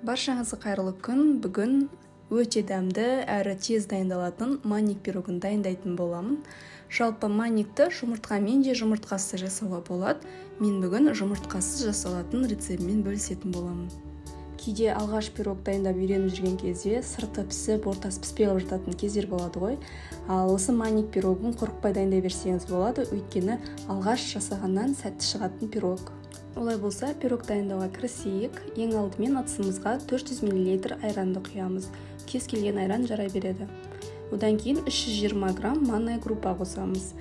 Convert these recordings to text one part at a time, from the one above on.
Баршаңызға қайырлы күн. Бүгін өте дәмді әрі тез дайындалатын манник пирогын дайындайтын боламын. Жалпы манникті жұмыртқамен де жұмыртқасыз жасауға болады. Мен бүгін жұмыртқасыз жасалатын рецептімен бөлісетін боламын. Кейде алғаш пирог дайындап үйреніп жүрген кезде сырты пісіп, ортасы піспей қалып жататын кездер болады ғой. Ал осы манник пирогын қорықпай дайындай берсеңіз болады, өйткені алғаш жасағаннан сәтті шығатын пирог. Олай болса, пирог дайындауға кірісейік. Ең алдымен ыдысымызға 400 мл айранды құямыз. Кез келген айран жарай береді. Одан кейін 320 грамм манная крупа қосамыз.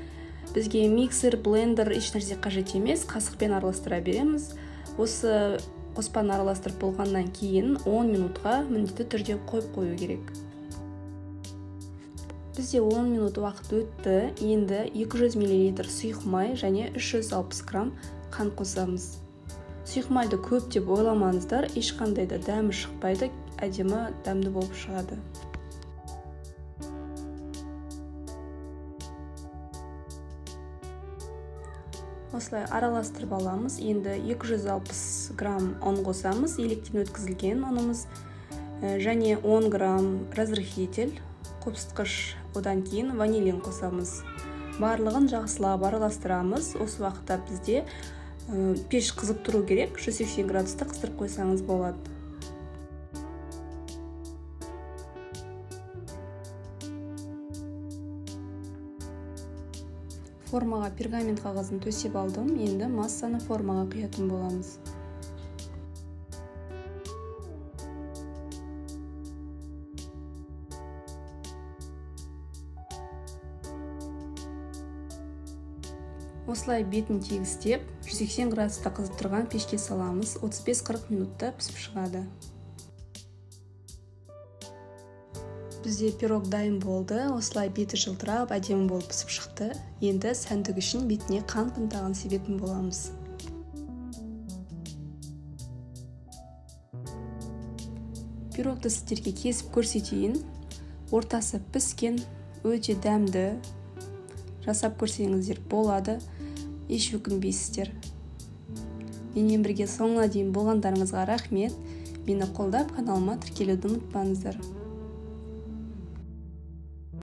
Бізге миксер, блендер еш нәрсе қажет емес, қасықпен араластыра береміз. Осы қоспаны араластырып болғаннан кейін 10 минутқа міндетті түрде қойып қою керек. Бізде 10 минут уақыт өтті. Енді 200 мл сұйық май және 360 грамм қант қосамыз. Сұйық майды көп деп ойламаңыздар, ешқандай да дәмі шықпайды, әдемі дәмді болып шығады. Осылай араластырып аламыз. Енді 260 грамм ұн қосамыз, електен өткізілген ұнымыз, және 10 грамм разрыхлитель, қопсытқыш, одан кейін ванилин қосамыз. Барлығын жақсылап араластырамыз. Осы уақытта бізде пеш қызып тұру керек, 180 градуста қыздырып қойсаңыз болады. Формаға пергамент қағазын төсеп алдым. Енді массаны формаға құятын боламыз. Осылай бетін тегістеп, 180 градуста қызып тұрған пешке саламыз. 35-40 минутта пісіп шығады. Бізде пирог дайын болды. Осылай беті жылтырап, әдемі болып пісіп шықты. Енді сәндік үшін бетіне қант ұнтағын себетін боламыз. Пирогты сіздерге кесіп көрсетейін. Ортасы піскен, өте дәмді. Жасап көрсеңіздер болады, еш өкінбейсіздер. Менімен бірге соңына дейін болғандарыңызға рахмет. Мені қолдап, каналыма тіркелуді ұмытпаңыздар.